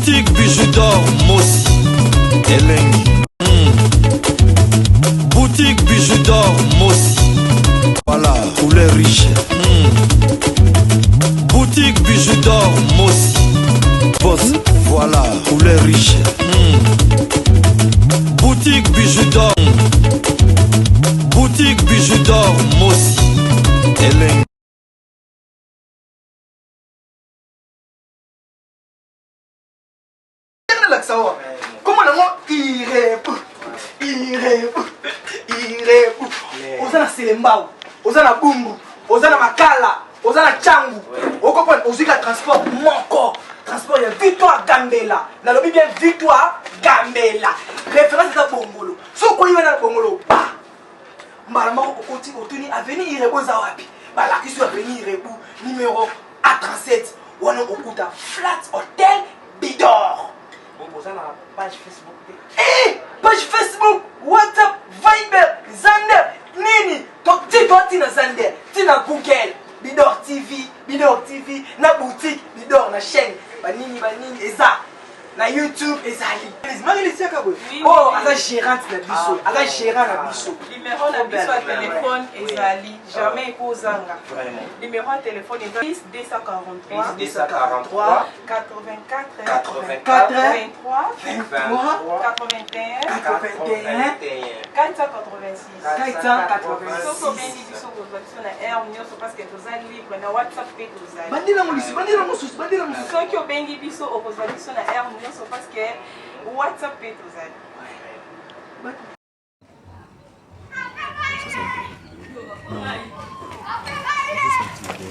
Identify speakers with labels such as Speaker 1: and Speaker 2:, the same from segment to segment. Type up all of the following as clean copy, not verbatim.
Speaker 1: Boutique Bijou d'or Mosi Elengi. Boutique Bijou d'or Mosi. Voilà, couleur riche. Boutique Bijou d'or Mosi. Boss, voilà, couleur riche. Boutique Bijou d'or. Boutique Bijou d'or Mosi. Elengi.
Speaker 2: Nalakisa wa kombo nango irebu irebu irebu. Oza na Selembao, oza na Bumbu, oza na Makala, oza na Tshangu, okopona ozwi ka transport moko, transport ya Victoire Gambela. Nalobi bien, Victoire Gambela, référence eza Bongolo. Soki okoyi wana na Bongolo, ba mbala moko okoti, otuni avenue Irebu eza wapi, balakisi yo avenue Irebu numéro A37, wana okuta Flat Hotel Bidor.
Speaker 3: Oza na page Facebook te?
Speaker 2: Eh, page Facebook, WhatsApp, Viber, Zander, nini ti to ti na Zander, ti na Google, Bidor TV, Bidor TV na boutique Bidor, na chaîne banini banini eza na YouTube, ezali Marie yaka boye. Oh, aza gérante na biso, aza gérant na biso.
Speaker 4: Numéro na biso ya telefone ezali jamais ekozanga. Numéro ya telefone eza 10 243
Speaker 3: 243
Speaker 4: 84
Speaker 3: 84
Speaker 4: 23
Speaker 2: 23
Speaker 4: 81
Speaker 2: 81
Speaker 4: 486.
Speaker 2: 486.
Speaker 4: Soki obengi biso, kozwa biso na heure nyonso parce que toza libre. Na WhatsApp mpe tozali.
Speaker 2: Bandela molisi, bandela mosusu, bandela mosusu.
Speaker 4: Soki obengi biso, okozwa biso na heure nyonso parce que WhatsApp mpe tozali.
Speaker 5: Ça, c'est un peu. Non. Juste un petit peu.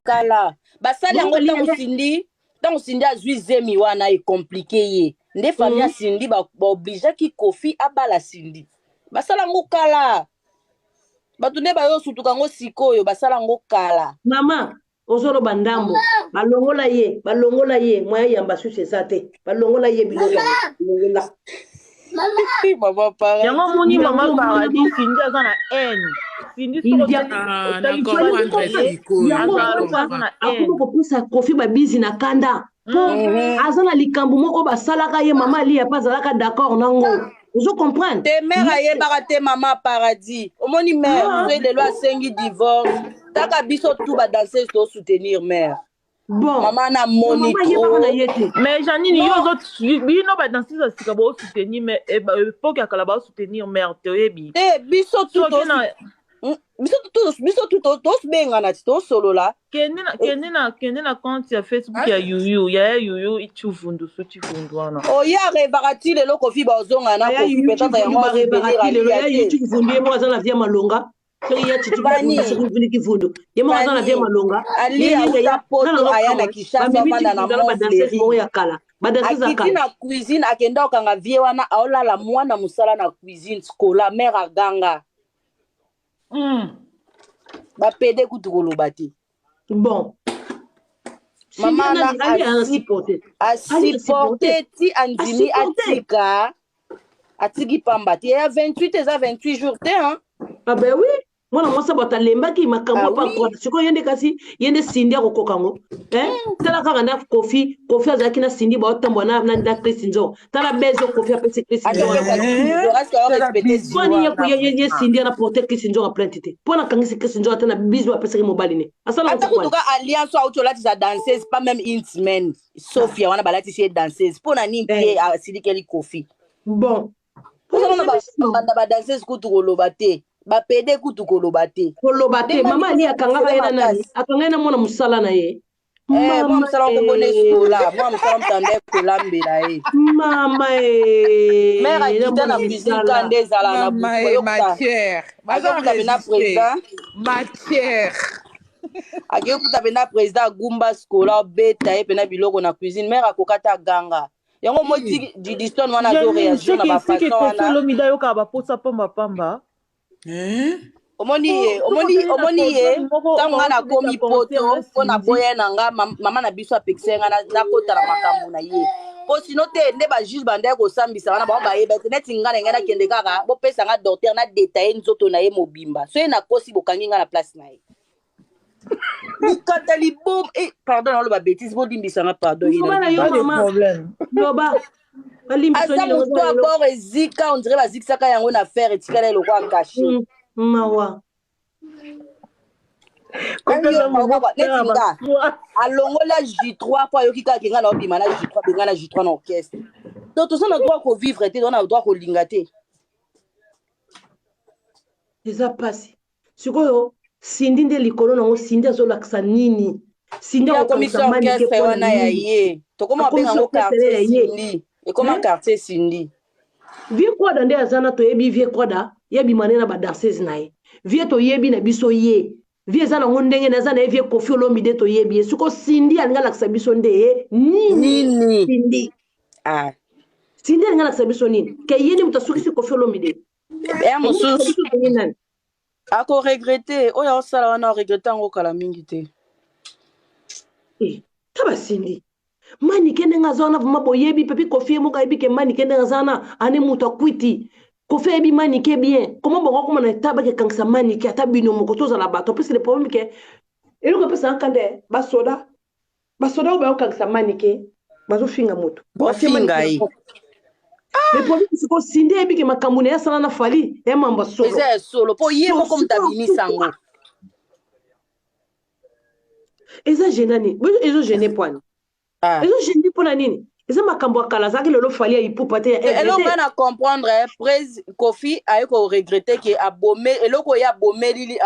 Speaker 6: Kala basali yango. Ntango Cindy, ntango Cindy azwi zemi wana, ecompliquer ye nde famille ya Cindy baobligeaki Kofi abala Cindy. Basala yango kala, bato nde bayosutuka yango sikoyo, basala yango kala.
Speaker 7: Mama, ozoloba ndambo. Balongola ye, balongola ye, moya yamba susu eza te. Balongola ye biloko yango, longola.
Speaker 6: Mama Paradis.
Speaker 8: Yango omoni, mama Paradis, Cindy aza na haine. Cindy soki
Speaker 9: Ah,
Speaker 8: otali
Speaker 9: na comprendre sikoyo.
Speaker 7: Yango
Speaker 9: Na
Speaker 8: aza
Speaker 9: comprendre.
Speaker 8: na haine.
Speaker 7: Akoma kopesa Kofi babizi na kanda mpo aza na likambo moko basalaka ye. Mama Alia mpe azalaka d'accord nango, ozo comprendre?
Speaker 6: Te, mare ayebaka te. Mama Paradis, omoni mare soki lelo asengi divorce, taka biso tu badanseuse tosoutenir mare.
Speaker 7: Bon.
Speaker 6: Mama na moni.
Speaker 7: Mama ayebaka na
Speaker 6: trop.
Speaker 7: ye te.
Speaker 8: Mais Janine, yo ozo bino badanseuse ya sika boosoutenir, mais époque ya kala baosoutenir mare te, oyebi.
Speaker 6: Te, biso tu
Speaker 8: soki na
Speaker 6: biso tu tosbengana ti tosolola.
Speaker 8: Kende na compte ya Facebook ya Yuyu, yaya Yuyu Chivundu, su Chivundu wana.
Speaker 6: Oye arevaka ti lelo Kofi bazonga na
Speaker 7: Aya
Speaker 6: Kofi
Speaker 7: Yuyu
Speaker 6: peut-être yango
Speaker 7: Chivundu barevaka
Speaker 6: asoutenir
Speaker 7: ti lelo.
Speaker 6: Alia
Speaker 7: Ya Yuyu
Speaker 6: te.
Speaker 7: Chivundu, ye moko aza na vie ya malonga. Soki ya Chichi
Speaker 6: Fani.
Speaker 7: Kivundu, soki Vundu Kivundu, ye moko aza na vie ya
Speaker 6: Fani.
Speaker 7: malonga.
Speaker 6: Alia uta poto, aya na Kinshasa,
Speaker 7: Bamemi
Speaker 6: avanda na
Speaker 7: Chivundu na badanseuse
Speaker 6: Mont
Speaker 7: moko ya kala, badanseuse ya
Speaker 6: akiti
Speaker 7: kala.
Speaker 6: Na cuisine, akenda kokanga vie wana, aolala mwana mosala na cuisine sikola mare aganga. Bapede kutu koloba te.
Speaker 7: Bon.
Speaker 6: Mama na
Speaker 7: Ali asupporte.
Speaker 6: Asupporte ti andimi. Atika, atiki pamba te. Ya 28 eza 28 jours te, hein?
Speaker 7: Ah ben oui, mwana mwasi bato alembaki makambo.
Speaker 6: Ah
Speaker 7: Pa
Speaker 6: oui.
Speaker 7: Sikoyo ye nde, kasi ye nde Cindy akokoka yango, eh? Tala kaka na Kofi. Kofi azalaki na Cindy, baotambola na Chris Nzor. Tala bezo Kofi apesi Chris Nzor. Pwani ye Cindy ana porte Chris Nzor plainte te mpo nakangisi Chris Nzor ata na biso apesaki mobali ne asala.
Speaker 6: Ata kutuka alliance auti olatisa danseuse, pas même une semaine, Sophia wana balatisi ye danseuse mpo na nini te asilikeli Kofi?
Speaker 7: Bon.
Speaker 6: Ozomona, banda badanseuse kutu koloba te, bapede kutu koloba te.
Speaker 7: Koloba te. Mama Ali akangaka ye na nani? Akanga ye na mwana mosala na ye.
Speaker 6: Mwa mosala kombo eskola, mwa mosala motanda ekolambela ye.
Speaker 7: Mama e.
Speaker 6: Mare akita na cuisine, ka nde ezala na
Speaker 9: matière.
Speaker 6: Azokuta pena président.
Speaker 9: Matière.
Speaker 6: Akei kuta pena président agumba skola, obeta ye pena biloko na cuisine. Mare akoka te, aganga yango moti Didiston wana azoréagir na bafaçon wana.
Speaker 8: Olomide ayokaka baposa pamba pamba.
Speaker 6: Omoni ye, omoni ye, ntango nga nakomi poto mpo na boya na nga, mama na biso apekisa nga nakota na makambo na ye, po sino te nde bajuge bandaki kosambisa wana, bango bayeba ete neti nga na ngai nakende kaka bopesa nga docteur na détaille nzoto na ye mobimba. So ye nakosi, bokangi nga na place na ye. Likata liboma. Eh, pardon, naloba bêtise, bolimbisanga pardon.
Speaker 7: Loba na yo
Speaker 8: Pas de
Speaker 7: mama.
Speaker 8: problème.
Speaker 7: Loba. Balimbisa
Speaker 6: Aza
Speaker 7: nini
Speaker 6: moto
Speaker 7: oza
Speaker 6: ya
Speaker 7: lelo.
Speaker 6: bord ezika, on dirait bazikisaka yango na fer etikala ye lokola cachet.
Speaker 7: Mawa.
Speaker 8: Kopesa momo
Speaker 6: Neti
Speaker 8: frère
Speaker 6: nga
Speaker 8: baswa.
Speaker 6: alongola J3 mpo ayoki kaka ke nga na obima na J3 benga na J3 na orchestre. Donc toza na droit kovivre te, toza na droit kolinga te.
Speaker 7: Eza pasi. Sikoyo Cindy nde likolo nango Cindy azolakisa nini? Cindy
Speaker 6: Ye akomisi
Speaker 7: akokangisa Manike
Speaker 6: orchestre
Speaker 7: mpo na
Speaker 6: wana ya
Speaker 7: nini?
Speaker 6: ye. Tokoma
Speaker 7: Akomisi
Speaker 6: kobenga yango
Speaker 7: orchestre ya
Speaker 6: quartier
Speaker 7: ye.
Speaker 6: Cindy. Ekoma
Speaker 7: Hein?
Speaker 6: quartier Cindy.
Speaker 7: Vieux Kwada nde aza na toyebi vieux Kwada ye abima nde na ba danseuse na ye. Vieux toyebi na biso ye. Vieux eza nango ndenge na aza na ye vieux Koffi Olomide toyebi ye. Sikoyo Cindy alingi alakisa biso nde ye nini?
Speaker 6: Nini?
Speaker 7: Cindy.
Speaker 6: Ah.
Speaker 7: Cindy alingi alakisa biso nini? Ke ye nde moto asukisi Koffi Olomide.
Speaker 6: Ya
Speaker 7: Alingi alakisa
Speaker 6: mosusu
Speaker 7: biso ndenge nani?
Speaker 6: akoregrete oyo aosala wana aregrete yango kala mingi te.
Speaker 7: Eh, ta ba Cindy. Manike ndenge aza wana vraiment boyebi pepi Koffi ye moko ayebi ke Manike ndenge aza wana ane moto akwiti. Koffi ayebi Manike bien. Comment bongo akoma na etat bakekangisa Manike ata bino moko tozala bato. En plus le problème ke eloko epesaka nkanda eh, basoda basoda oyo bayokangisa Manike bazofinga moto. Batie Manike
Speaker 6: Bofinga
Speaker 7: na
Speaker 6: ye.
Speaker 7: porte. Le problème sikoyo Cindy ayebi ke makambo na ye asala na Fally ya mambo ya solo.
Speaker 6: Eza ya solo mpo ye
Speaker 7: So
Speaker 6: moko moto
Speaker 7: sikoyo
Speaker 6: abimisa
Speaker 7: pourquoi
Speaker 6: yango.
Speaker 7: eza gêne nini? Ezo gêne pwani.
Speaker 6: Ah.
Speaker 7: Ezo gêne mpona nini? Eza makambo ya kala azalaki lelo Fally ya ipupa te ya aigle
Speaker 6: Eloko
Speaker 7: te.
Speaker 6: nga na comprendre eh, prese Koffi aye koregrete ke abome eloko ye abomelili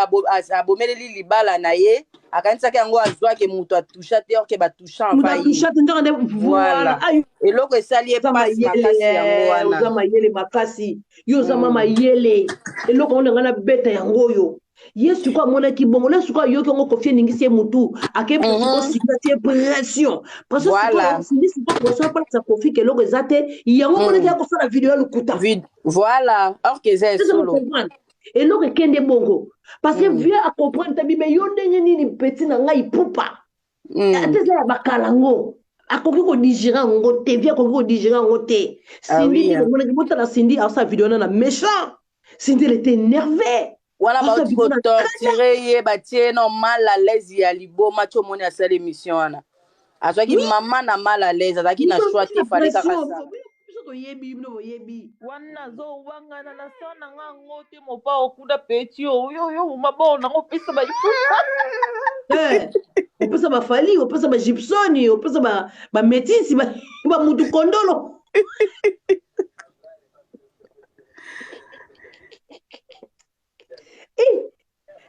Speaker 6: abomeleli libala na ye akanisaki yango azwaki moto atusha te orke batusha
Speaker 7: Moto
Speaker 6: enva ye.
Speaker 7: atusha te nzoka nde voilà.
Speaker 6: Voilà.
Speaker 7: Ayo
Speaker 6: Eloko esali ye
Speaker 7: oza
Speaker 6: mpasi
Speaker 7: mayele
Speaker 6: makasi yango
Speaker 7: eh, oza
Speaker 6: wana.
Speaker 7: mayele makasi yo oza ma mayele eloko yango na ngai nabeta yango oyo ye sikoyo amonaki bongo le sikoyo ayoki yango Koffi eningisi ye mutu akei sikoyo Cindy atie pression pression sikoyo
Speaker 6: Voilà.
Speaker 7: Cindy sikoyo pression apalakisa Koffi ke eloko eza te yango omonaki akosala video ya lokuta.
Speaker 6: Voilà. Or que eza ya
Speaker 7: Eza
Speaker 6: solo.
Speaker 7: comprendre eloko ekende bongo parce que vieux acomprendre tabi me yo ndenge nini petit na ngai pupa ata eza ya bakala yango akoki kodigere yango te vieux akoki kodigere yango te.
Speaker 6: Ah
Speaker 7: Cindy
Speaker 6: oui,
Speaker 7: nde
Speaker 6: hein.
Speaker 7: bomonaki botala Cindy asala video wana na méchant. Cindy elle était énervée.
Speaker 6: Wana
Speaker 7: asala
Speaker 6: bauti
Speaker 7: video na
Speaker 6: kotortire ye batie ye no mal à l'aise ya liboma ti omoni asala émission wana azwaki mama na mal à l'aise azalaki na
Speaker 7: biso
Speaker 6: choix
Speaker 7: na
Speaker 6: te fale kaka
Speaker 7: pression
Speaker 6: asala.
Speaker 7: biso toyebi bino boyebi
Speaker 8: Wana azowangana na sa na nga yango te mopao kuna peti oyo oyo maboko nango opesa ba
Speaker 7: Eh, opesa bafali opesa bagipsoni opesa bametisi bamutu kondolo. Eh,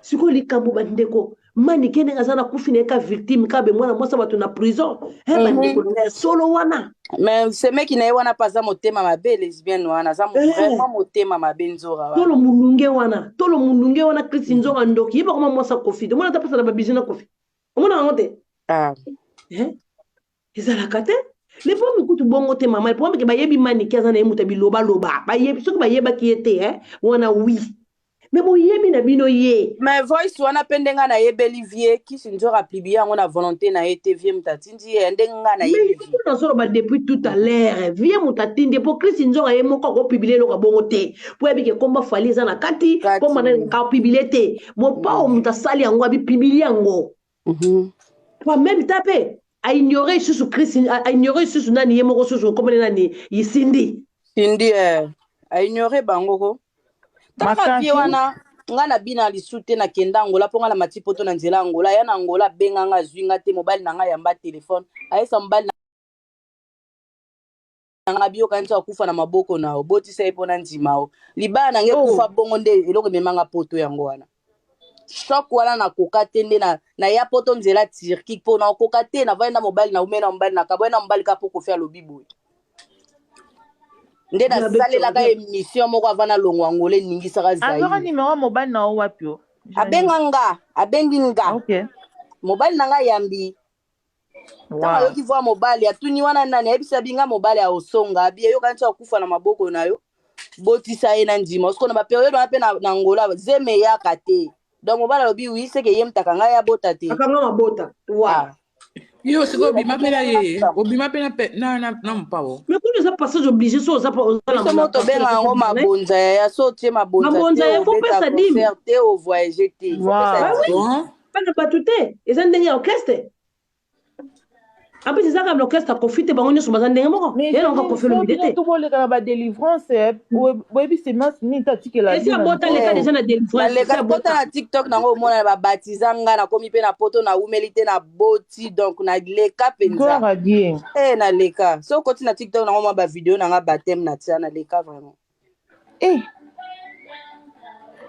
Speaker 7: sikoyo likambo bandeko Manike ndenge aza na kufi na ye ka victime ka be mwana mwasi ya bato na prison eh, bandeko na ngai ya solo wana.
Speaker 6: Mais semeki na ye wana mpe aza motema mabe lesbienne wana aza
Speaker 7: Eh.
Speaker 6: vraiment motema mabe nzora
Speaker 7: tolo
Speaker 6: wana.
Speaker 7: mulunge wana tolo mulunge wana Kristi nzonga ndoki ye bakoma mwasi ya Koffi omona ata apesa na babizu na Koffi omona yango te.
Speaker 6: Ah.
Speaker 7: Eh? Ezalaka te le problème kutu bongo te mama le problème ke bayebi Manike aza na ye moto ya bilobaloba bayebi soki bayebaki ye te eh? Wana oui mais boyebi na bino ye.
Speaker 6: Mais voice wana mpe ndenge nayebeli vie kisi nzora apublie yango na volonté na ye te vie moto atindi ye ndenge nga
Speaker 7: mais
Speaker 6: nayebi vie.
Speaker 7: yo nazoloba depuis tout à l'heure vie moto atindi ye mpo Kristi nzonga ye moko akopublie eloko ya bongo te po yebi ke komba Fally eza na kati komba
Speaker 6: Kati.
Speaker 7: nani akopublie te mopao moto asali yango abipublie yango po en même temps mpe aignore lisusu Kristi aignore lisusu nani ye moko susu okomoni nani Cindy.
Speaker 6: Cindy eh, aignore bango ko taka vie
Speaker 8: Makasi.
Speaker 6: wana nga na bina lisu te nakenda Angola mpo nga na mati poto na nzela Angola ya na Angola abenga nga azwi nga te mobali na nga yamba telefone ayesa mobali na nga biyoka nti akufa na maboko na yo botisa ye mpo na ndima yo libala na nga ekufa
Speaker 7: Oh.
Speaker 6: bongo nde eloko ememanga poto yango wana choc wana nakoka te nde na ya poto nzela Turquie mpo nakoka te navandi na mobali na ume na mobali na kaboye na mobali ka mpo Koffi alobi boye nde
Speaker 7: Bien, abeti
Speaker 6: nasalelaka
Speaker 7: bien.
Speaker 6: émission moko avant nalongwa Angola eningisaka
Speaker 8: Azwaka
Speaker 6: Zaire.
Speaker 8: numéro ya mobali na yo wapi o Janine?
Speaker 6: Abenga nga abengi nga
Speaker 8: Ok.
Speaker 6: mobali na nga yambi ntango
Speaker 8: Wow.
Speaker 6: ayoki voix mobali atuni wana nani ayebisa binga mobali aosonga abi eyoka nti akufa na maboko na yo botisa ye na ndima osiko na baperiode wana mpe na Angola zeme eyaka te donc mobali alobi wi seke ye mutaka ngai abota te.
Speaker 7: Akanga mabota wa.
Speaker 6: Ah.
Speaker 9: Yo sikoyo obima mpe na ye obima mpe na mopao.
Speaker 7: Mais kuna eza passage obligé so oza oza na
Speaker 6: Biso
Speaker 7: na
Speaker 6: mo
Speaker 7: quartier
Speaker 6: tobenga
Speaker 7: na
Speaker 6: yango
Speaker 7: kati na ye.
Speaker 6: mabonza yaya so otie mabonza
Speaker 7: Mabonza
Speaker 6: te
Speaker 7: ya
Speaker 6: obeta
Speaker 7: kopesa dime.
Speaker 6: concert te ovoyage te faut pesa
Speaker 8: Wow.
Speaker 6: dime.
Speaker 9: Bon.
Speaker 7: Bana bato te, eza ndenge ya orchestre. En plus eza kaka na orchestre ya Koffi te, bango nyonso baza ndenge moko.
Speaker 8: Mais
Speaker 7: Ye nango
Speaker 8: Janine,
Speaker 7: Koffi
Speaker 8: so
Speaker 7: Olomide
Speaker 8: bino
Speaker 7: te.
Speaker 8: to boleka na badelivrance boyebi semence nini te atikela
Speaker 7: Esi
Speaker 8: bino na
Speaker 7: abota leka
Speaker 8: mikolo.
Speaker 7: deja na delivrance, esi
Speaker 6: naleka kota
Speaker 7: abota.
Speaker 6: na tiktok nango omona babatiza nga nakomi mpe na poto nawumeli te na boti donc naleka mpenza.
Speaker 8: Gloire à Dieu.
Speaker 6: E naleka so okoti na tiktok nango mwa bavideo nanga bateme na tia naleka vraiment.
Speaker 8: Eh,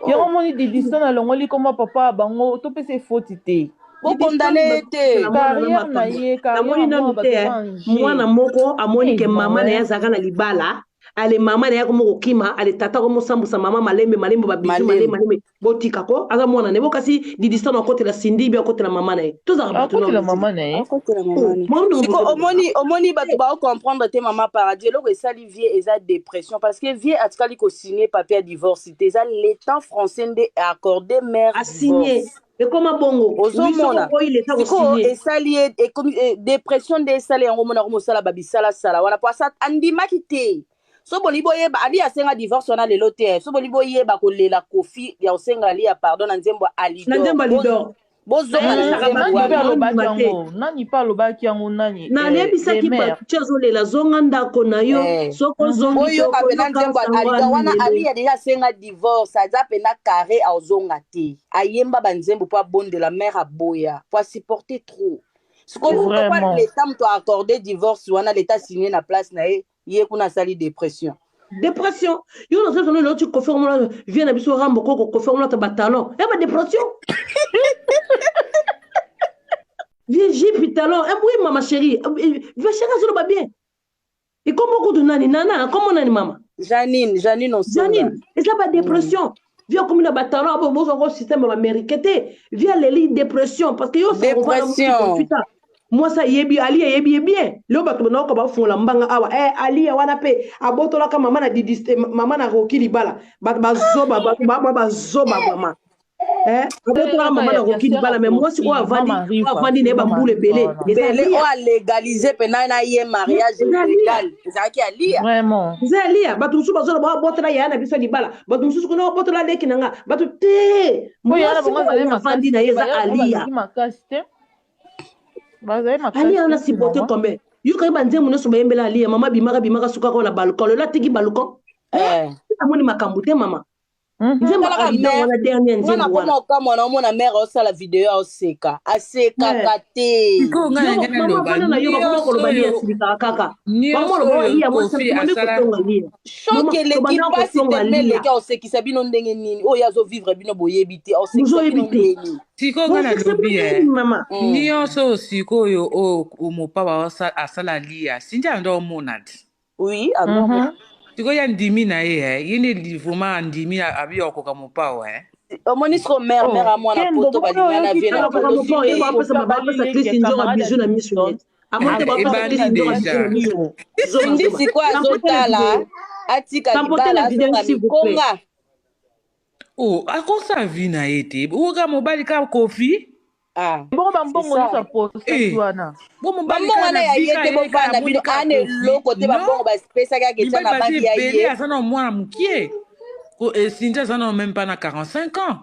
Speaker 8: yango
Speaker 6: Oh,
Speaker 8: omoni Didiston alongoli komba papa ya bango topesa ye foti te.
Speaker 6: bokondane ye te.
Speaker 7: Namona na
Speaker 8: Carrière na
Speaker 7: makambo.
Speaker 8: ye, carrière
Speaker 7: Namoni
Speaker 8: ya mwana
Speaker 7: nanu
Speaker 8: bato
Speaker 7: te,
Speaker 8: eza
Speaker 7: eh.
Speaker 8: en jeu.
Speaker 7: Mwana moko amoni
Speaker 8: Eh,
Speaker 7: ke mama na ye
Speaker 8: mawe.
Speaker 7: azalaka na libala, ale mama na ye akomi kokima, ale tata akomosambusa mama malembe malembe babizu malembe
Speaker 6: Malembe.
Speaker 7: malembe botika ko aza mwana na ye bo kasi Didiston akotela Cindy bi akotela mama na ye. Tozalaka bato
Speaker 8: Akotela
Speaker 7: nanu te.
Speaker 8: mama na ye.
Speaker 6: Akotela
Speaker 7: Oh,
Speaker 6: mama ne.
Speaker 7: mama ndenge
Speaker 6: Siko
Speaker 7: bozoloba.
Speaker 6: omoni omoni bato baocomprendre te mama paradis eloko esali vie eza dépression parce que vie atikali kosigne papier ya divorce te, eza l'état français nde accordé mère
Speaker 7: Asigné.
Speaker 6: divorce.
Speaker 7: Ekoma bongo. Oui, soko
Speaker 6: Ozomona
Speaker 7: oyi leta
Speaker 6: sikoyo
Speaker 7: kosigne.
Speaker 6: esali ye ekomi dépression nde esali yango omona komosala babisalasala wana po asa andimaki te. So bolingi boyeba ali asenga divorce wana lelo te, so bolingi boyeba kolela Kofi ya kosenga ali ya pardon na nzembo ya
Speaker 7: Na
Speaker 6: Alidor.
Speaker 7: nzembo ya Alidor.
Speaker 6: Bozonga na
Speaker 7: Nayebisaka
Speaker 6: nzembo
Speaker 7: bato
Speaker 8: Nani mpe
Speaker 6: wana.
Speaker 8: alobaki
Speaker 7: bandima te.
Speaker 8: yango? Nani mpe alobaki yango? Nani?
Speaker 7: Nayebisaki
Speaker 8: Demer.
Speaker 7: bato ti azolela zonga ndako na yo, soki ozongi te
Speaker 6: Boyoka mpena
Speaker 7: okoyoka
Speaker 6: nzembo ya
Speaker 7: sango
Speaker 6: Alidor wana.
Speaker 7: alilelo.
Speaker 6: Ali ya deja asenga divorce, aza mpena carré aozonga te. Ayemba banzembo mpo abondela mare aboya po asupporte trop. Sikoyo pourquoi
Speaker 8: Vraiment.
Speaker 6: leta moto accordé divorce wana, leta signe na place na ye, ye kuna asali dépression.
Speaker 7: Dépression. Yo na sasa lelo ti Koffi omona vie na biso Rambo koko Koffi omona ta batalon. Ya ba dépression. Vie jipi talon. Eh oui mama chérie. Vie chérie azoloba bien. Ekombo kutu nani nana kombo nani mama?
Speaker 6: Janine, Janine Osonga.
Speaker 7: Janine, eza ba dépression. Vie okomi na batalon abo bozwa système ya américain te. Vie aleli dépression parce que yo
Speaker 6: Dépression.
Speaker 7: mwasi ayebi ali ayebi ye bien leo bato banaoka bafungola mbanga awa ali wana mpe abotolaka mama na Didi, mama na Roki libala bato bazoba bato ba bazoba vraiment abotolaka mama na Roki libala mais mwasi oyo avandi oyo avandi na ye bambula ebele eza
Speaker 6: Bele
Speaker 7: Alia.
Speaker 6: oyo alégalize mpena na ye mariage
Speaker 7: Eza Alia.
Speaker 6: légal ezalaki Alia.
Speaker 8: Vraiment.
Speaker 7: Eza Alia. Bato mosusu bazoloba babotola yaya na biso ya libala, bato mosusu kuna babotola leki na nga bato te.
Speaker 8: Oyo yana
Speaker 7: Mwasi
Speaker 8: bango
Speaker 7: oyo
Speaker 8: azali
Speaker 7: ye avandi
Speaker 8: makasi
Speaker 7: na ye
Speaker 8: te,
Speaker 7: eza
Speaker 8: baya bango
Speaker 7: Alia.
Speaker 8: bazalaki makasi te. Bazali makasi
Speaker 7: Alia wana
Speaker 8: te, c'est
Speaker 7: supporte
Speaker 8: normal.
Speaker 7: combien yoka ye banzembo nyonso bayembela Alia mama bimaka bimaka sukaka na balcon lelo atiki balcon. Amoni makambo te mama. Nzembo
Speaker 6: Talaka
Speaker 7: Alidor
Speaker 6: mare
Speaker 7: wana dernier
Speaker 6: nga
Speaker 7: nzembo
Speaker 6: nakoma
Speaker 7: wana.
Speaker 6: okamwa na omona mare aosala video aoseka asekaka te.
Speaker 9: Sikoyo ngai
Speaker 7: Yo
Speaker 9: na ngai
Speaker 7: mama
Speaker 9: naloba
Speaker 7: vanda na yo bakoma
Speaker 9: nyonso
Speaker 7: koloba lia
Speaker 9: oyo
Speaker 7: asilikaka kaka.
Speaker 9: Nyonso
Speaker 7: Bamona loba
Speaker 9: oyo
Speaker 7: lia mwasi
Speaker 9: Kofi
Speaker 7: tobandi
Speaker 9: asala
Speaker 7: kotonga lia.
Speaker 6: Choc
Speaker 7: Mama
Speaker 6: eleki
Speaker 7: tobanda
Speaker 6: mpasi
Speaker 7: kotonga
Speaker 6: telema
Speaker 7: lia.
Speaker 6: eleki aosekisa bino ndenge nini oyo azovivre bino boyebi te aosekisa
Speaker 7: Bozoyebi
Speaker 6: bino
Speaker 7: te.
Speaker 6: ndenge nini.
Speaker 9: Sikoyo ngai
Speaker 7: Bosekisa
Speaker 9: nalobi
Speaker 7: bino ndenge nini mama?
Speaker 9: Nyonso oyo sikoyo oyo mopawa asala lia Cindy ando omona te.
Speaker 6: Oui, alors.
Speaker 9: Sikoyo ya ndimi na ye ye nde vraiment andimi abi akoka mopao
Speaker 6: Omoni siko mare mare ya mwana
Speaker 8: Ken,
Speaker 6: poto
Speaker 8: bongo
Speaker 6: balinga na
Speaker 8: oyoki
Speaker 6: vie na
Speaker 8: te
Speaker 7: Akoka
Speaker 6: poto
Speaker 7: mopao ye
Speaker 6: Cindy.
Speaker 7: bapesa
Speaker 8: Kofi
Speaker 7: bapesa
Speaker 8: abali
Speaker 7: Chris
Speaker 8: leki ya
Speaker 7: Nzoka
Speaker 8: camarade
Speaker 7: bizu
Speaker 8: ya
Speaker 7: na misu
Speaker 8: Didiston.
Speaker 7: neti. Amoni te bapesa Chris
Speaker 9: ebandi
Speaker 7: Nzoka bizu na
Speaker 9: deja.
Speaker 7: misu. Zoba
Speaker 6: Cindy
Speaker 7: zoba.
Speaker 6: sikoyo
Speaker 7: Tampote la
Speaker 6: azotala
Speaker 7: vidéo.
Speaker 6: atika
Speaker 7: Tampote
Speaker 6: libala
Speaker 7: la vidéo
Speaker 6: azonga
Speaker 7: s'il vous plaît.
Speaker 6: mikonga.
Speaker 9: Oh, akosa vie na ye te oyoka mobali kaka Kofi.
Speaker 6: Ah,
Speaker 8: Bongo
Speaker 6: c'est
Speaker 8: bambongo
Speaker 6: ça.
Speaker 8: nyonso apostaki wana.
Speaker 9: Bo mobali
Speaker 6: Bambongo
Speaker 9: kaka
Speaker 6: wana
Speaker 9: na
Speaker 6: ya
Speaker 9: vie
Speaker 6: ye
Speaker 9: kaka
Speaker 6: te
Speaker 9: ye kaka
Speaker 6: bovanda
Speaker 9: amoni
Speaker 6: bino
Speaker 9: kaka
Speaker 6: ana
Speaker 9: Kofi
Speaker 6: eloko te
Speaker 9: non
Speaker 6: bambongo bapesaki aketia
Speaker 9: mibali
Speaker 6: na
Speaker 9: baza
Speaker 6: banki ya
Speaker 9: ebele
Speaker 6: ye.
Speaker 9: aza na mwana mokie. Cindy aza na même pas na 45 ans.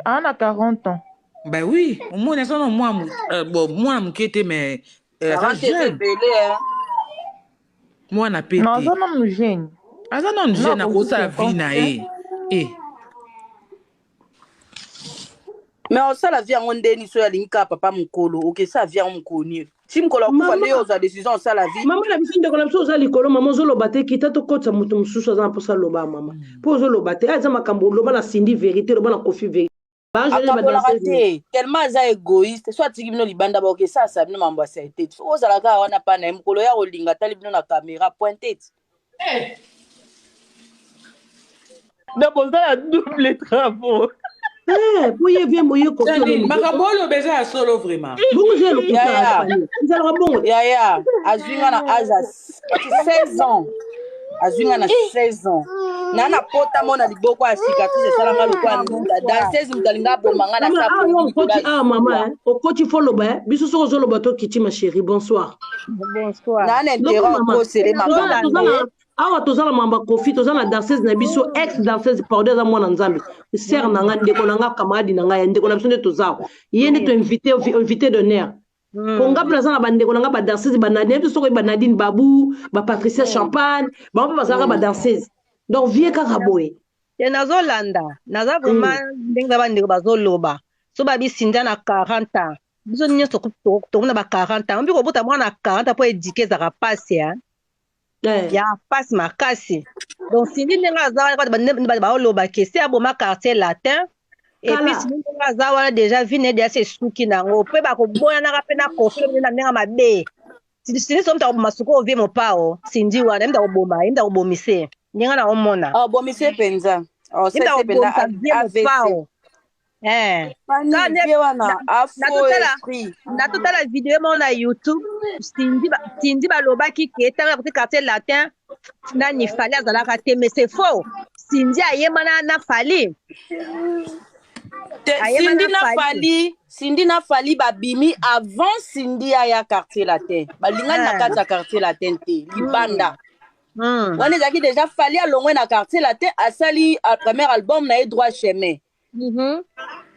Speaker 8: Aa na 40 ans.
Speaker 9: Ben oui, omoni aza na mwana bon mwana mokie te mais aza
Speaker 6: 40 eza
Speaker 9: jeune.
Speaker 6: ebele.
Speaker 9: Mwana pe
Speaker 8: Non,
Speaker 9: te.
Speaker 8: aza nanu jeune.
Speaker 9: Aza nanu
Speaker 8: Na
Speaker 9: jeune
Speaker 8: akoki
Speaker 9: akosala vie
Speaker 8: 50
Speaker 9: na
Speaker 8: te.
Speaker 9: ye.
Speaker 6: Mais osala vie yango ndeni soki alingi kaka papa mokolo okesala vie yango mokolo nini ti mokolo akufa nde yo ozwa décision osala vie.
Speaker 7: Mama na biso ndeko na biso oza likolo mama ozoloba te kita tokotisa moto mosusu aza na mposa aloba mama mpo ozoloba te eza makambo oloba na Cindy vérité loba na Kofi vérité baangele
Speaker 6: Akabolaka
Speaker 7: badanseuse.
Speaker 6: te tellement aza égoïste so atiki bino libanda baokesalasa bino mambo ya saleté te soki ozala kaka wana pa na ye mokolo ya kolinga atali bino na caméra pointe te.
Speaker 8: Donc boza na double travaux.
Speaker 7: Po ye vie moye Kofi
Speaker 9: Janine, makambo oyo eza ya solo vraiment.
Speaker 7: Bongo eza ya lokuta.
Speaker 6: Yaya.
Speaker 7: Ezalaka bongo.
Speaker 6: Yaya azwi nga na age ya 16 ans, azwi nga na 16 ans na pota mo na liboko ya cicatrice esalanga lokola ndunda danseuse moto alinga aboma nga na
Speaker 7: Mama,
Speaker 6: sa
Speaker 7: awa
Speaker 6: pongi likolo
Speaker 7: okoti
Speaker 6: ya
Speaker 7: awa mama okoti fo loba biso soki ozoloba tokiti ma chérie, bonsoir.
Speaker 10: Bonsoir.
Speaker 6: Naa na
Speaker 7: Loba
Speaker 6: intérêt
Speaker 7: mama
Speaker 6: okosele
Speaker 7: toza
Speaker 6: makambo
Speaker 7: toza
Speaker 6: te.
Speaker 7: na Awa toza na mamba Kofi, toza na danseuse na biso, ex danseuse, pardon, aza mwana Nzambe. Sœur na nga, ndeko na nga, camarade na nga, ya ndeko na biso nde toza awa. Ye nde to invité, invité d'honneur. Po nga mpe naza na bandeko na nga ba danseuse, ba Nadine, biso soki ba Nadine Babou, ba Patricia Champagne, bango mpe bazalaka ba danseuse. Donc vie kaka boye.
Speaker 10: Te nazolanda, naza vraiment ndenge ba bandeko bazoloba. So babi Cindy na 40 ans. Biso nyonso tokomi na ba 40 ans. Obi kobota mwana na 40 ans po éduquer ezalaka pasi hein. Ya pasi makasi. Donc Cindy ndenge aza wana baoloba ke se aboma quartier latin. Et puis Cindy ndenge aza wana déjà vie na ye déjà se esuki nango. Pe bakoboyanaka pe na Koffi na ndenge mabe. Cindy soki moto akoboma sikoyo vie mopao Cindy wana ye moto akoboma ye moto akobomise ndenge na omona.
Speaker 6: Abomise penza.
Speaker 10: Ye moto akobomisa vie mopao. Eh. Natotala video moko na YouTube Cindy balobaki ke ntango ya kote quartier latin nani Fally azalaka te, mais c'est faux. Cindy ayemba na Fally.
Speaker 6: Cindy na Fally, Cindy na Fally babimi avant Cindy aya quartier latin. Balingani na kati ya quartier latin te, libanda. Wana ezalaki déjà Fally alongwe na quartier latin, asali premier album na ye droit chemin.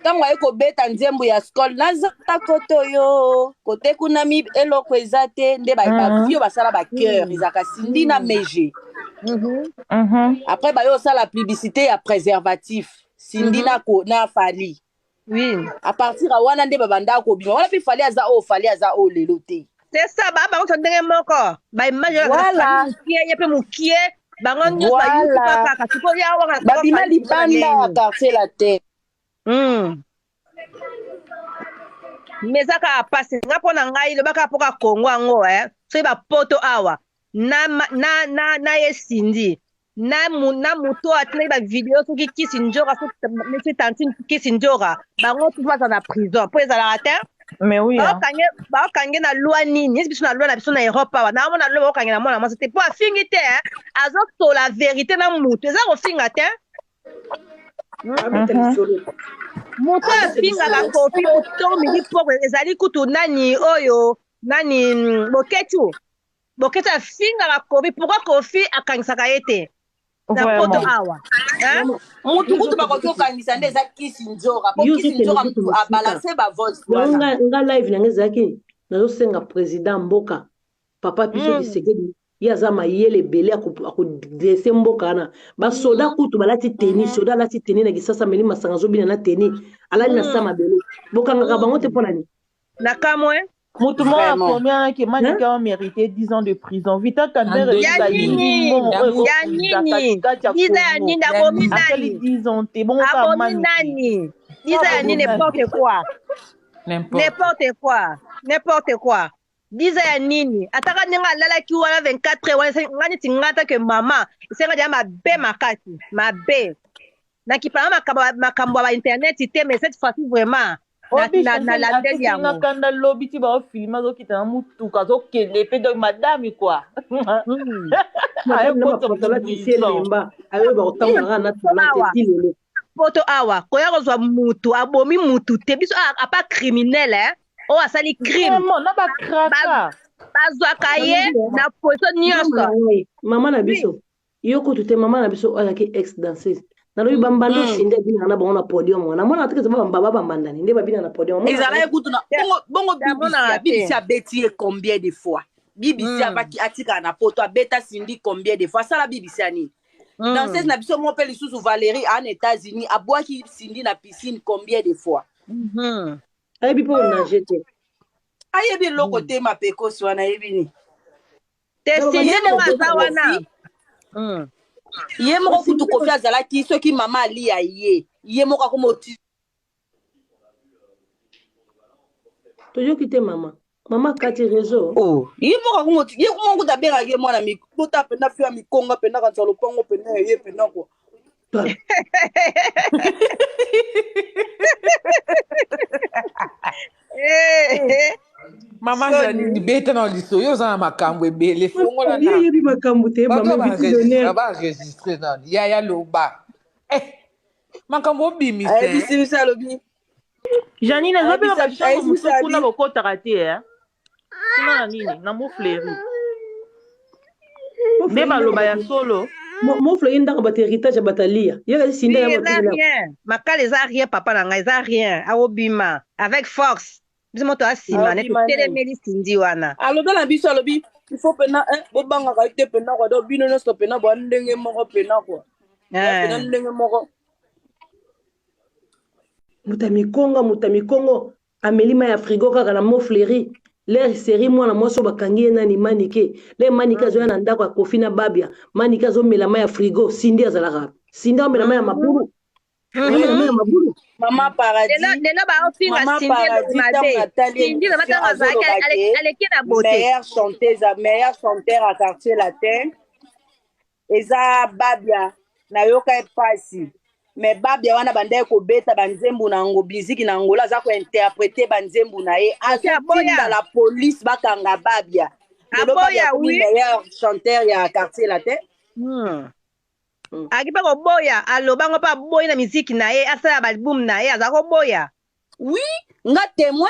Speaker 6: Ntango aye kobeta nzembo ya skol naza koto yo kote kuna mi eloko eza te nde bavio basala ba cœur ezalaka Cindy na Meje. Après bayo osala publicité ya préservatif Cindy na Fally.
Speaker 10: Oui.
Speaker 6: À partir ya wana nde babanda kobima wana mpe Fally aza oyo Fally aza oyo lelo te.
Speaker 10: C'est ça, ba bango ndenge moko. Ba image
Speaker 6: voilà.
Speaker 10: Mokie ye pe mokie bango nyonso bayuti kaka sikoyo ya wana
Speaker 6: babima libanda ya quartier latin.
Speaker 10: Mais eza kaka pasi nga mpo na ngai lobaka mpoka Congo yango soki bapoto awa na na na na ye Cindy na na moto atinaki ba video soki kisi njoka soki tantine kisi njoka bango tutu baza na prison mpo ezalaka te.
Speaker 8: Mais oui,
Speaker 10: baokange na loi nini neti biso na loi na biso na Europe awa naomona loi baokange na mwana mwasi te mpo afingi te, azotola vérité na motu eza kofinga te. Moto afingaka Kofi to midi poko ezali kutu nani oyo nani Boketu Boketu afingaka Kofi, pourquoi Kofi akangisaka ye te na poto awa?
Speaker 6: Mutu kutu bakoki kokangisa nde eza kisi nzora po kisi nzora mutu abalance ba voice wana.
Speaker 7: Nga live nanga ezalaki nazosenga président mboka papa biso Tshisekedi, ye aza mayele ebele akodresse mboka wana. Basoda kutu balati teni, soda alati teni na Kisasa, ameli masanga, azobina na teni, alali na sa mabele, bokangaka bango te mpo na nini?
Speaker 10: Na kamwe
Speaker 8: Moto moko akomi wana ke Manike a mérité 10 ans de prison. Vita Kamerhe
Speaker 10: ya nini? Ya nini? Dix ans ya nini? Abomi nani?
Speaker 8: 10 ans te. Bongo
Speaker 10: abomi nani? 10 ans ya nini? N'importe quoi. N'importe quoi. N'importe quoi. 10 ans ya nini? Ataka ndenge alalaki wana 24 heures wana nga neti nga take mama esenga deya mabe makasi mabe nakipanga makambo ya ba internet te, mais cette fois-ci vraiment nalandeli yango.
Speaker 8: Kanda lobi ti baofilme azokita na mutuka azokende mpe donc madame quoi.
Speaker 7: Ayoba kotambolaka na tola te ti lelo.
Speaker 10: Poto awa koya kozwa mutu abomi mutu te, biso apa criminel oyo asali crime
Speaker 8: na bakraka
Speaker 10: bazwaka ye na position nyonso.
Speaker 7: Mama na biso yo kutu te, mama na biso oyo azalaki ex danseuse, nalobi bambanda osindi abinaka na bango na podium wana, mona teke eza bamba bambandani nde babinaka na podium.
Speaker 6: Ezalaki kutu na bongo BBC abeti ye combien de fois? BBC abaki atikala na poto abeta Cindy combien de fois? Asala BBC ya nini? Danseuse na biso moko mpe lisusu Valérie ana États-Unis abwaki Cindy na piscine combien de fois?
Speaker 7: Ayebi mpo nage te.
Speaker 6: Ayebi eloko te, mapekosi wana ayebi nini?
Speaker 10: Te, Cindy ndenge aza wana
Speaker 6: ye moko kutu Kofi azalaki soki mama alia ye, ye moko akoma oti.
Speaker 7: Toyoki te mama, mama kati réseau.
Speaker 6: Oh, ye moko akoma ye moko kutu abengaki ye mwana mikota mpena fi ya mikonga mpena kanisa lopango mpena ye mpena kwa.
Speaker 9: Mama Janine, beta na liso yo oza na makambo ebele, fongola.
Speaker 7: Yebi makambo te.
Speaker 9: Baenregistre nani yaya loba makambo obimisa.
Speaker 6: Ayebisi biso, alobi.
Speaker 8: Janine, eza mpe na bachambre mosusu kuna bokotaka te, kuna na nini na Mofleri. Nde baloba ya solo.
Speaker 7: Mofle ye ndako bato héritage ya bato alia ye kasi
Speaker 10: Cindy eza rien makala eza rien papa na ngai eza rien akobima avec force biso moto asima ne totelemeli Cindy wana.
Speaker 6: Alobi na biso alobi il faut pena eh, bobangaka ye te pena kwa donc bino nyonso pena bwa ndenge moko pena kwa pena ndenge moko.
Speaker 7: Moto ya mikonga moto ya mikongo ameli mai ya frigo kaka na mofleri lere seri mwana mwasi oyo bakangi ye nani manike lere manike azoya na ndako ya kofi na babia manike azomela mai ya frigo Cindy azalaka Cindy aomela mai ya mabulu aomela mai ya mabulu.
Speaker 6: Mama Paradis,
Speaker 10: lelo baofinga
Speaker 6: Mama
Speaker 10: Cindy
Speaker 6: Paradis,
Speaker 10: mabe
Speaker 6: ntango natali
Speaker 10: Cindy vraiment
Speaker 6: émission
Speaker 10: ntango azalaki
Speaker 6: azoloba ke
Speaker 10: aleki na beauté
Speaker 6: meilleure chanteuse, meilleure chanteur à quartier latin eza Babia. Nayoka ye pasi mais Babia wana bandaki kobeta banzembu na yango biziki na Angola aza kointerprete banzembu na ye azotinda la police bakanga Babia. Lelo Babia
Speaker 10: aboya
Speaker 6: akomi
Speaker 10: oui
Speaker 6: meilleur chanteur ya quartier latin.
Speaker 10: Aki mpe koboya alobango mpe aboyi na miziki na ye asala baalbum na ye aza koboya.
Speaker 6: Oui, nga témoin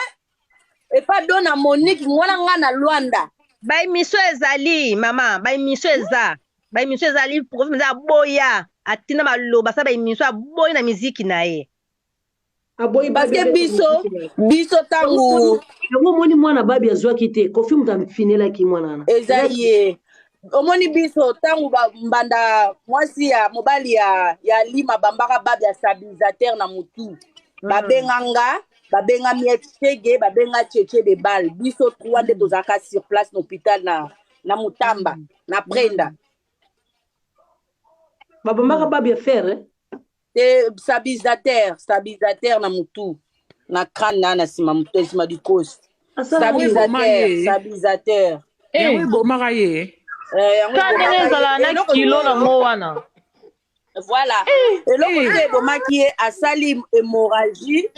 Speaker 6: epa dona Monique ngwana nga na Luanda.
Speaker 10: Baémission ezali mama, baémission eza, baémission ezali profi eza aboya atinda maloba asala baémission aboyi na miziki na ye.
Speaker 7: Aboyi
Speaker 6: parce
Speaker 7: Babia
Speaker 6: que
Speaker 7: abeta
Speaker 6: biso
Speaker 7: miziki na ye.
Speaker 6: Biso ntango
Speaker 7: yango omoni mwana babi azwaki te kofi moto afinelaki mwana wana
Speaker 6: eza ye omoni biso ntango mbanda mwasi ya mobali ya lima bambaka babi ya stabilisateur na mutu babenga nga babenga Miet Chege babenga Cheche de Bal biso trois nde tozalaka sur place na hôpital na Mutamba na Prenda.
Speaker 7: Babambaka babi ya fer
Speaker 6: te stabilisateur na mutu na crâne na nsima mutu nsima dikosi stabilisateur.
Speaker 9: Yango ebomaka ye.
Speaker 6: Yango
Speaker 8: Ka ndenge ezala na kilo nango wana.
Speaker 6: Voilà, eloko te ebomaki ye asali hémorragie,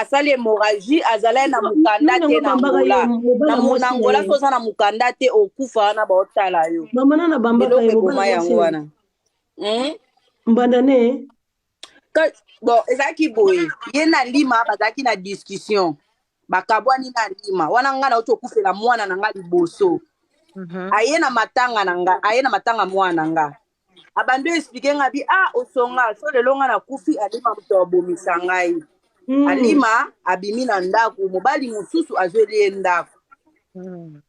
Speaker 6: asali hémorragie azalaki na mokanda te na Angola na Angola so oza na mokanda te okufa wana baotala yo.
Speaker 7: Mama nana bambaka
Speaker 6: eloko
Speaker 7: ye
Speaker 6: eboma
Speaker 7: mobali
Speaker 6: yango
Speaker 7: mwasi
Speaker 6: wana.
Speaker 7: Mbanda ne
Speaker 6: Bon, ezalaki boye ye na Lima bazalaki na discussion bakabwani na Lima wana ngai nauti okufela mwana na nga liboso aye na matanga na nga aye na matanga mwana na nga abandi oexplike nga bi ah osonga so lelo nga nakufi alima moto abomisa ngai. Alima abimi na ndako mobali mosusu azweli ye ndako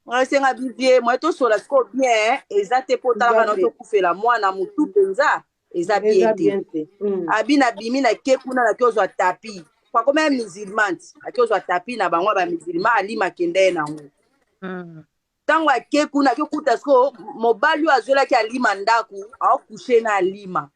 Speaker 6: ngai esenga bivie moye tosola sikoyo bien eza te mpo otalaka na tokufela mwana motu mpenza eza bien te abi nabimi nake kuna nake ozwa tapi po akomi ya musulman ti ake ozwa tapi na bango ya bamusulman alima akende ye nango ntango ake kuna ake kuta sikoyo mobali oyo azwelaki alima ndako aokushe na alima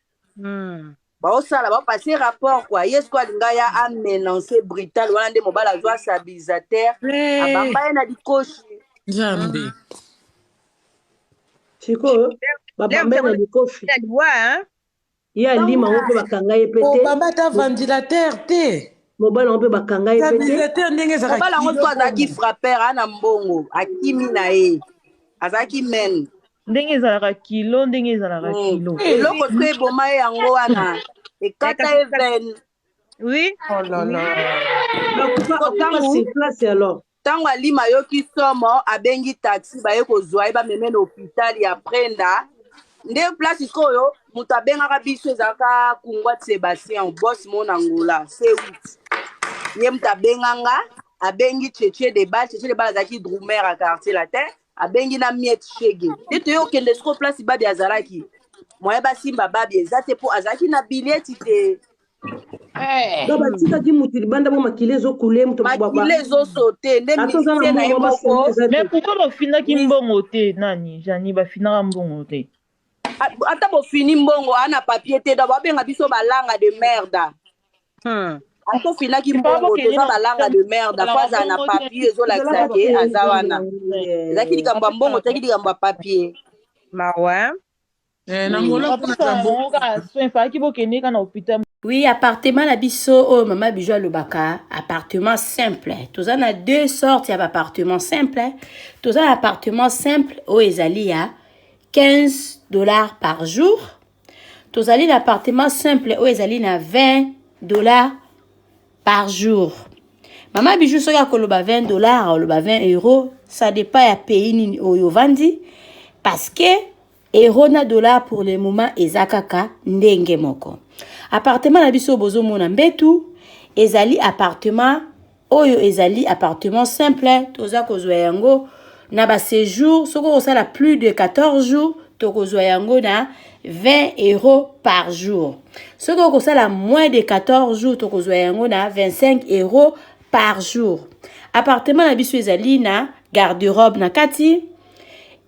Speaker 6: baosala baopase rapport kua ye sikoyo alinga ya amenance brutal wana nde mobali azwa stabilisateur abamba ye na likoshi.
Speaker 9: Nzambe.
Speaker 7: Sikoyo babamba ye na likofi ye alima yango mpe bakanga ye pe te.
Speaker 9: Obamba ata ventilateur te.
Speaker 7: Mobali yango mpe bakanga ye pe te.
Speaker 9: Stabilisateur ndenge ezalaka
Speaker 6: mobali yango
Speaker 9: kilo
Speaker 6: sikoyo azalaki
Speaker 9: bongo.
Speaker 6: frapper aa na mbongo akimi na ye azalaki men
Speaker 8: Ndenge ezalaka kilo, ndenge ezalaka kilo.
Speaker 6: Eloko sikoyo eboma ye yango wana ekata ye veine.
Speaker 10: Oui.
Speaker 9: Oh là là.
Speaker 7: Akufa akufa sur place alors.
Speaker 6: Ntango alima ayoki somo abengi taxi baye kozwa ye bameme na hôpital ya Prenda nde place sikoyo moto abengaka biso ezalaka Kungwa Sébastien boss mo na Angola C8 ye moto abenganga abengi Cheche de Bal. Cheche de Bal azalaki drummer ya quartier latin abengi na Miet Chege nde toye okende sikoyo place babi azalaki moye basimba babi eza te mpo azalaki na bileti te.
Speaker 7: Donc batikaki motu libanda bo makili ezokule moto
Speaker 6: makili ezosote nde
Speaker 7: ata oza na
Speaker 6: musicien na ye
Speaker 7: mbongo
Speaker 6: moko
Speaker 7: basimba eza
Speaker 8: Mais
Speaker 7: te.
Speaker 8: pourquoi bafinaki mbongo te nani Jani bafinaka mbongo te?
Speaker 6: Ata bofini mbongo aa na papier te donc babenga biso balanga de merde ata ofinaki
Speaker 8: Ifa
Speaker 6: mbongo
Speaker 8: bokende
Speaker 6: toza
Speaker 8: na
Speaker 6: balanga de merde fo
Speaker 8: ezalaka
Speaker 6: azala na
Speaker 8: bongo te.
Speaker 6: papier ezolakisa
Speaker 7: Ezalaka
Speaker 6: ke
Speaker 7: te
Speaker 6: aza
Speaker 7: nzambe
Speaker 6: wana
Speaker 7: na ngai
Speaker 6: ezalaki likambo ya mbongo tozalaki likambo ya papier.
Speaker 10: Mawa.
Speaker 9: Na Angola kuna
Speaker 8: Bapesaka
Speaker 9: eza
Speaker 8: bango
Speaker 9: mbongo.
Speaker 8: kaka soin efalaki bokende kaka na hôpital.
Speaker 11: Oui, appartement na biso oyo mama Bijou alobaka appartement simple. Toza na deux sortes ya appartement simple. Toza na appartement simple oyo ezali ya 15 $ par jour. Tozali na appartement simple oyo ezali na 20 $ par jour. Mama Bijou soki akoloba 20 $, aloba 20 euros, ça dépend ya pays nini oyo ovandi. Parce que euro na dollar pour le moment eza kaka ndenge moko. Appartement na biso bozomona mbetu ezali appartement oyo ezali appartement simple, toza kozwa yango na ba séjour. Soki okosala plus de 14 jours, tokozwa yango na 20 euros par jour. Soki okosala moins de 14 jours, tokozwa yango na 25 euros par jour. Appartement na biso ezali na garde-robe na kati,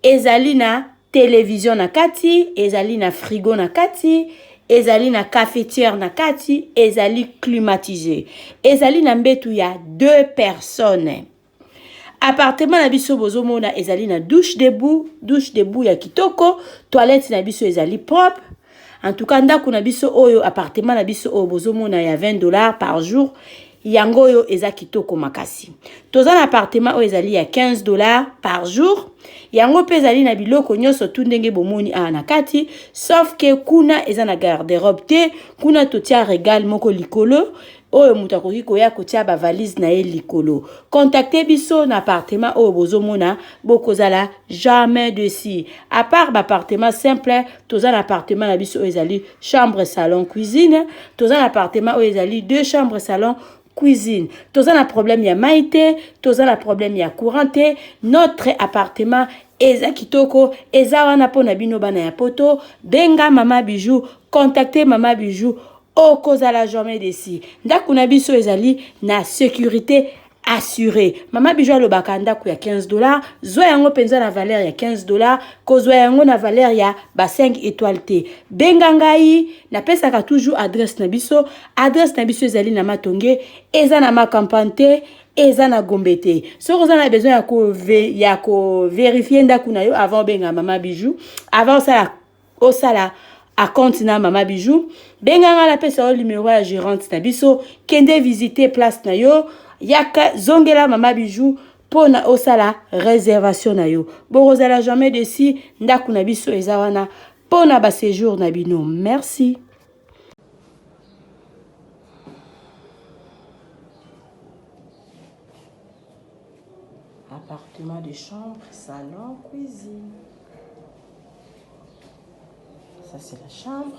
Speaker 11: ezali na télévision na kati, ezali na frigo na kati, ezali na cafetière na kati, ezali climatisé, ezali na mbetu ya 2 personnes. Appartement na biso bozomona ezali na douche debout, douche debout ya kitoko, toilette na biso ezali propre. En tout cas ndako na biso oyo, appartement na biso oyo bozomona ya 20 $ par jour, yango oyo eza kitoko makasi. Toza na appartement oyo ezali ya 15 $ par jour, yango mpe ezali na biloko nyonso tu ndenge bomoni awa na kati, sauf que kuna eza na garde-robe te. Kuna totia regale moko likolo oyo moto akoki koya kotia bavalise na ye likolo. Contacte biso na appartement oyo bozomona, bokozala jamais déçus. À part baappartement simple, toza na appartement na biso oyo ezali chambre, salon, cuisine. Toza na appartement oyo ezali deux chambres, salon, cuisine. Toza na problème ya mai te, toza na problème ya courant te. Notre appartement eza kitoko, eza wana mpona bino bana ya poto. Benga Mama Bijou, contacte Mama Bijou, okozala jamais déçu. Ndako na biso ezali na sécurité assurée. Mama Bijou alobaka ndako ya 15 $, zwa yango mpenza na valeur ya 15 $, kozwa yango na valeur ya ba 5 étoile te. Benga ngai, napesaka toujours adresse na biso. Adresse na biso ezali na Matonge, eza na Macampagne te, eza na Gombe te. Soki oza na besoin ya kovérifier ndako na yo avant obenga Mama Bijou, avant osala acompte na Mama Bijou, benga nga, napesa yo numéro ya gérante na biso. Kende visiter place na yo, yaka zongela Mama Bijou mpona osala réservation na yo. Bokozala jamais déçus. Ndako na biso eza wana mpona baséjour na bino. Merci. Appartement de chambre, salon, cuisine. Ça, c'est la chambre.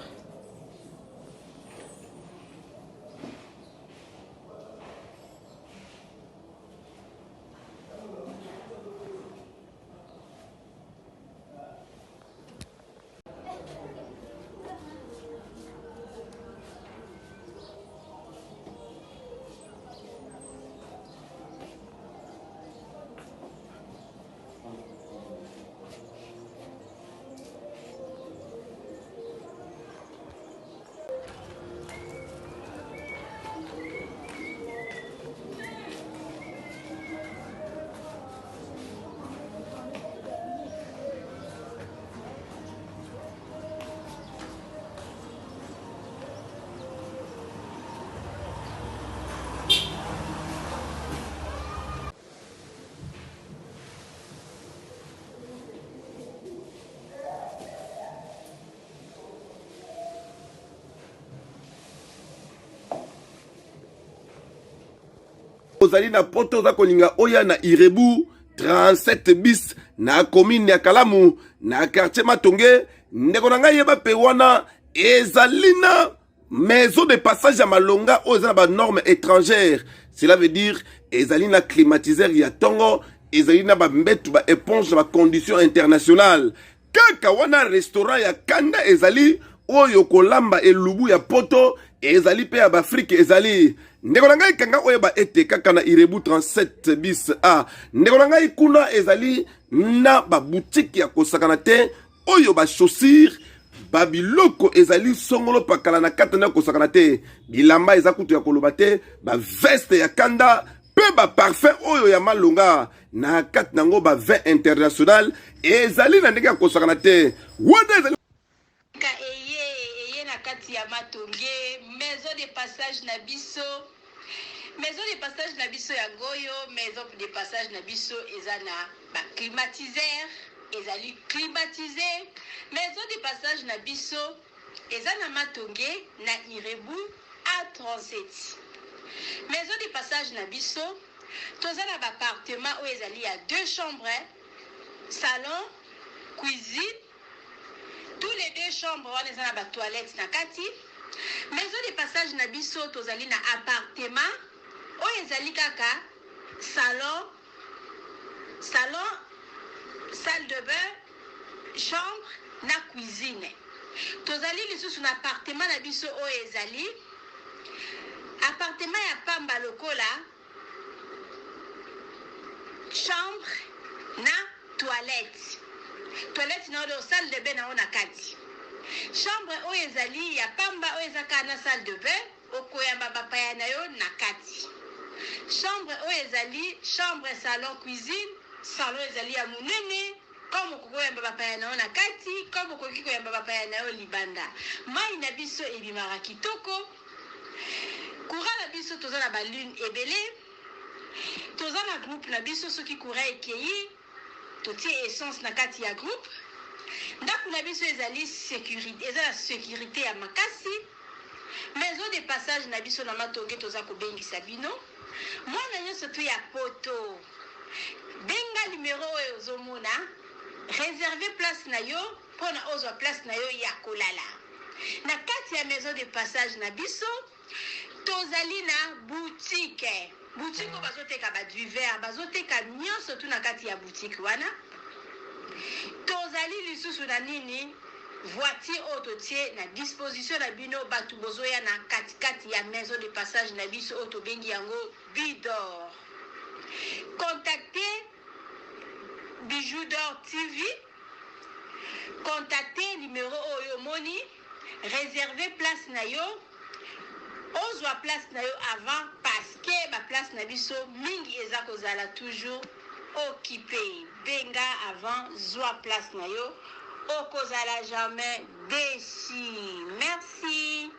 Speaker 12: Ozali na poto, oza kolinga oya na Irebu 37 bis na commune ya Kalamu, na quartier Matonge. Ndeko na ngai, yeba mpe wana ezali na maison de passage ya malonga oyo eza na banorme étrangère. Cela veut dire ezali na climatiseur ya ntongo, ezali na bambetu, baéponge na bacondition internationale. Kaka wana restaurant ya kanda ezali oyo kolamba elubu ya poto ezali mpe ya baafrike ezali. Ndeko na ngai, kanga oyeba ete kaka na Irebu 37 bis a, ndeko na ngai, kuna ezali na babutike ya kosakana te oyo bachaussure, babiloko ezali songolo pakala na kati na kosakana te. Bilamba eza kutu ya koloba te, baveste ya kanda mpe baparfum oyo ya malonga na kati nango, bavin international ezali na ndenge ya kosakana te. Wana ezali
Speaker 13: Ka eye na kati ya Matonge, maison de passage na biso. Maison de passage na biso yango oyo. Maison de passage na biso eza na baclimatiseur, ezali climatisé. Maison de passage na biso eza na Matonge, na Irebu A37. Maison de passage na biso, toza na baappartement oyo ezali ya deux chambres, salon. cuisine. Tous les deux chambres wana eza na ba toilettes na kati. Maison de passage na biso tozali na appartement oyo ezali kaka salon, salon, salle de bain, chambre na cuisine. Tozali lisusu na appartement na biso oyo ezali appartement ya pamba lokola chambre na toilette. Toilette na yo salle de bain na yo na kati. Chambre oyo ezali ya pamba oyo eza kaka na salle de bain, okoyamba bapaya na yo na kati. Chambre oyo ezali chambre salon cuisine, salon ezali ya monene comme okoki koyamba bapaya na yo na kati, comme okoki koyamba bapaya na yo libanda. Mayi na biso ebimaka kitoko. Courant na biso toza na ba lune ebele. Toza na groupe na biso soki courant ekeyi totie essence na kati ya groupe. Ndaku na biso ezali securite, eza na securite ya makasi. Maison de passage na biso na Matonge toza kobengisa bino. Mwana nionso tout ya poto benga numero oyo ozomona, reserver place na yo pona ozwa place na yo ya kolala. Na kati ya maison de passage na biso tozali na boutique. Boutique oyo bazoteka ba divers, bazoteka nionso tout na kati ya boutique wana. Tozali lisusu na nini? Voiture oyo totie na disposition na bino batu bozoya na kati kati ya maison de passage na biso oyo tobengi yango Bidor. Contactez Bijoux d'or TV. Contactez numero oyo omoni, reserver place na yo, ozwa place na yo avant parce que ba place na biso mingi eza kozala toujours occupe. Benga avant zwa place na yo, okozala jamais deçu. Merci.